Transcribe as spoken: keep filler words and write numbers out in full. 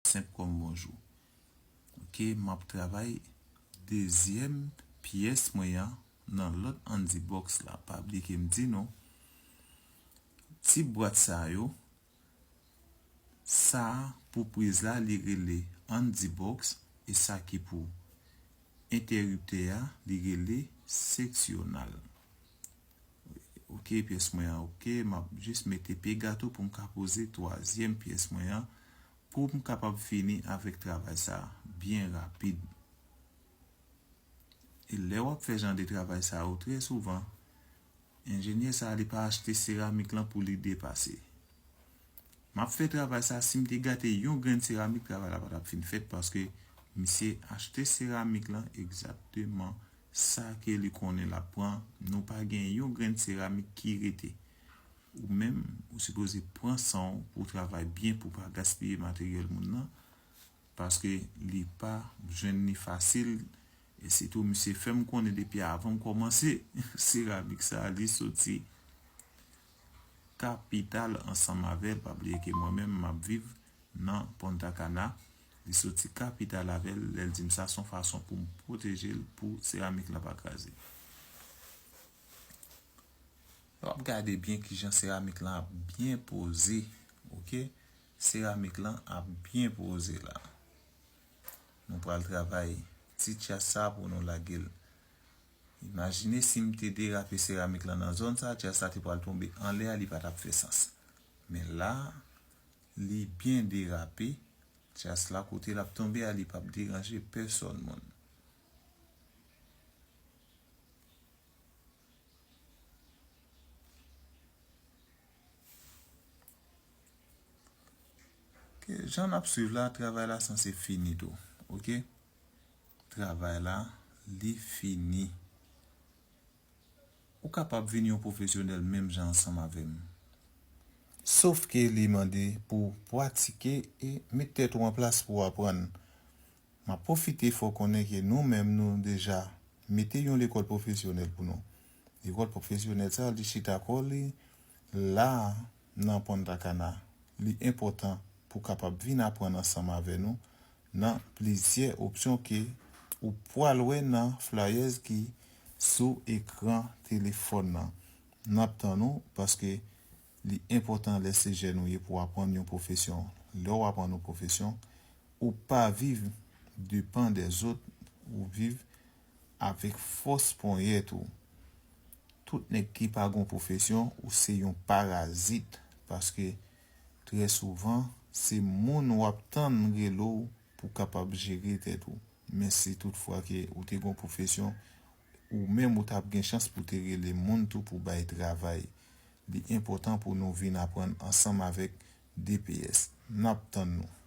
senp kòm bonjou. Ok, m ap travay dezyèm pyès mwen an nan lòt Andy Box la. Pa bliye ke m di nou, ti bwat sa yo, sa pou priz la, li rele Andy Box, e sa ki pou entèriptè a, li rele seksyonal. Ok, pyès mwen an, ok, m ap jis mete pye gato pou m ka poze twazyèm pyès mwen an, pou m kapab fini avèk travay sa a byen rapid. E lè w ap fè jan de travay sa yo, trè souvan, enjenyè sa a, li pa achte seramik lan pou li depase. M ap fè travay sa, si m te gate yon grenn seramik, travay la pa t ap fin fèt, paske misye achte seramik lan egzakteman sa ke li konnen l ap pran. Nou pa gen yon grenn seramik ki rete. Ou menm, ou sipoze pran san w pou w travay byen, pou w pa gaspiye materyèl moun nan, paske li pa jwenn li fasil. E sitou, misye fè m konnen depi avan m kòmanse seramik sa a, li soti kapital ansanm avè l. Pa bliye ke mwen menm, m ap viv nan Punta Cana. Li soti kapital avè l. Lè l di m sa, se yon fason pou m pwoteje l, pou seramik lan pa kraze. W ap gade byen kijan seramik lan ap byen poze, ok? Seramik lan ap byen poze la. Nou pral travay ti tchas sa pou nou lage l. Imajine si m te derape seramik lan nan zòn sa, tchas sa te pral tonbe anlè a, li pa t ap fè sans. Men la, li byen derape, tchas la kote l ap tonbe a, li p ap deranje pèsòn moun. Ok, jan n ap swiv la, travay la sanse fini tou. Ok? Travay la, li fini. Ou kapab vin yon pwofesyonèl menm jan ansanm avè m. Sof ke li mande pou w pratike e met tèt ou an plas pou w aprann. M ap pwofite fè w konnen ke nou menm, nou deja mete yon lekòl pwofesyonèl pou nou. Lekòl pwofesyonèl sa, li chita kò li la a nan Punta Cana. Li enpòtan pou w kapab vin aprann ansanm avè nou nan plizyè opsyon ke ou pral wè nan flyers ki sou ekran telefòn nan. N ap tann ou, paske li enpòtan lè se jèn ou ye pou w aprann yon pwofesyon. Lè w aprann yon pwofesyon, ou pa viv depan dèzòt, ou viv avèk fòs ponyèt ou. Tout nèg ki pa gon pwofesyon, ou se yon parazit, paske trè souvan, se moun w ap tann rele w pou kapab jere tèt ou. Men si toutfwa ke ou te gon pwofesyon, ou menm ou t ap gen chans pou te rele moun tou pou bay travay. Li enpòtan pou nou vin aprann ansanm avèk D P S. N ap tann nou.